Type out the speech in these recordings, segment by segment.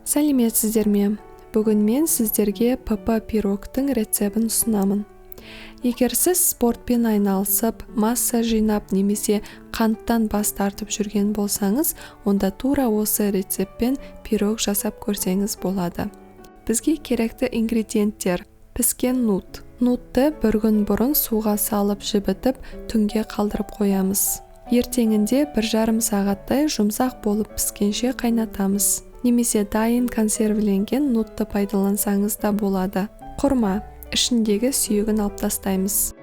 Сәлеметсіздер ме? Бүгін мен сіздерге ПП пирогтың рецебін ұсынамын. Егер сіз спортпен айналысып, масса жинап немесе қанттан бас тартып жүрген болсаңыз, онда тура осы рецептпен пирог жасап көрсеңіз болады. Бізге керекті ингредиенттер: піскен нут. Нутты бір күн бұрын суға салып жібітіп, түнге қалдырып қоямыз. Ертеңінде 1,5 сағаттай жұмсақ болып піскенше қайнатамыз. Немесе дайын консервіленген нутты пайдалансаңыз да болады. Құрма, ішіндегі сүйегін алып тастаймыз.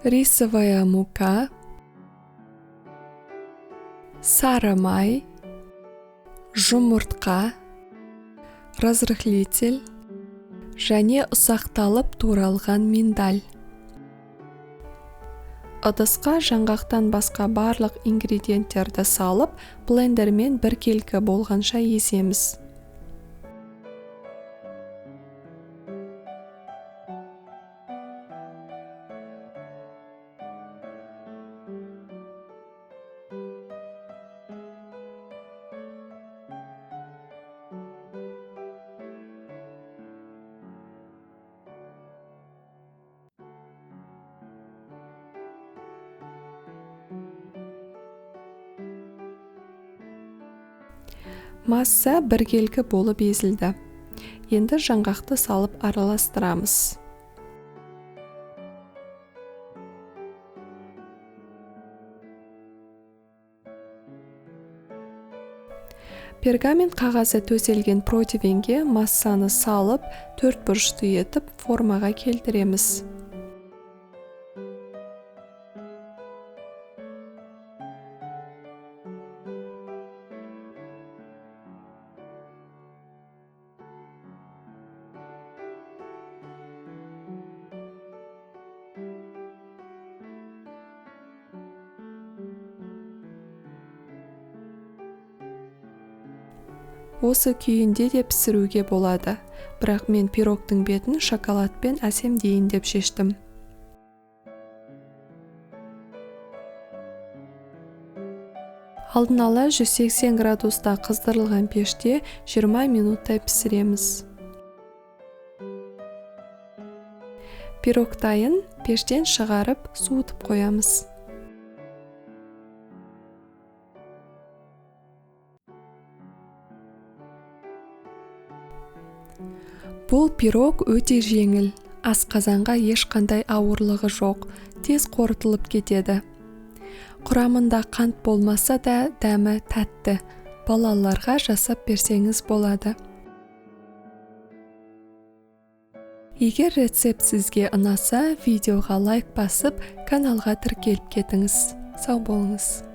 Рисовая мука, сары май, жұмыртқа, разрыхлитель және ұсақталып туралған миндаль. Ыдысқа жаңғақтан басқа барлық ингредиенттерді салып, блендермен біркелкі болғанша еземіз. Масса біркелкі болып езілді. Енді жаңғақты салып араластырамыз. Пергамент қағазы төселген противенге массаны салып, төрт бұрышты етіп формаға келтіреміз. Осы күйінде де пісіруге болады, бірақ мен пирогтың бетін шоколадпен әсемдейін деп шештім. Алдын ала 180 градуста қыздырылған пеште 20 минуттай пісіреміз. Пирог дайын, пештен шығарып суытып қоямыз. Бұл пирог өте жеңіл, асқазанға ешқандай ауырлығы жоқ, тез қорытылып кетеді. Құрамында қант болмаса да дәмі тәтті, балаларға жасап берсеңіз болады. Егер рецепт сізге ұнаса, видеоға лайк басып, каналға тіркеліп кетіңіз. Сау болыңыз.